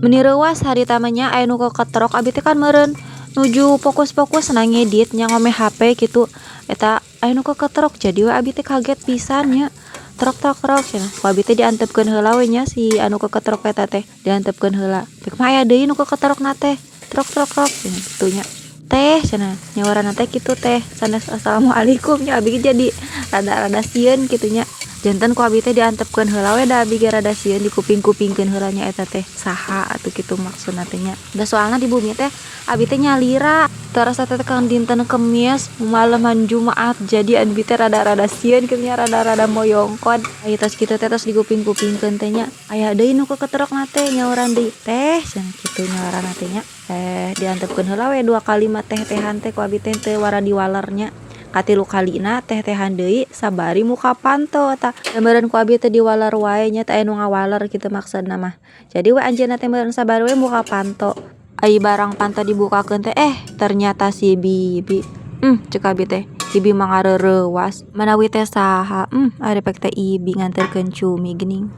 Meni reuwas harita mah nya, aya nu keketrok. Abi teh kan meureun nuju fokus-fokus na ngedit nya, ngome HP kitu, eta aya nu keketrok, jadi we abi teh kaget pisan nya. "Trok trok trok," cenah. Ku abi teh diantepkeun heula we nya si anu keketrok eta teh, diantepkeun heula. Pek mah aya deui nu keketrokna teh. "Trok trok trok," cenah kitu nya. "Teh," cenah, nyawaranna teh kitu, "Teh," sanes "Assalamualaikum" nya. Abi ge jadi rada-rada sieun kitu nya. Janten ku abi teh diantepkeun heula we, da abi ge rada sieun, dikuping-kupingkeun heula nya, eta teh saha atuh kitu maksudna teh nya. Da soalna di bumi teh abi teh nyalira. Teras eta teh kan dinten Kemis, maleman Jumaat, jadi abi teh rada-rada sieun kitu nya, rada-rada moyongkod. Ari tos kitu teh, tos dikuping-kupingkeun teh nya, aya deui nu keketrokna teh, nyauran deui, "Teh," cenah kitu nyawaranna teh nya. Eh, diantepkeun heula we dua kali mah teh-tehan teh, ku abi teh teu wara diwaler nya. Katilu kalina teh-tehan deui sabari muka panto tah. Da meureun ku abi teh diwaler wae nya, teh aya nu ngawaler kitu maksudna mah. Jadi we anjeunna teh meureun sabari we muka panto. Ai barang panto dibukakeun teh, eh, ternyata si bibi. Cek abi teh, bibi mah ngareurewas. Manawi teh saha? Ari pek teh ibi nganterkeun cumi geuning.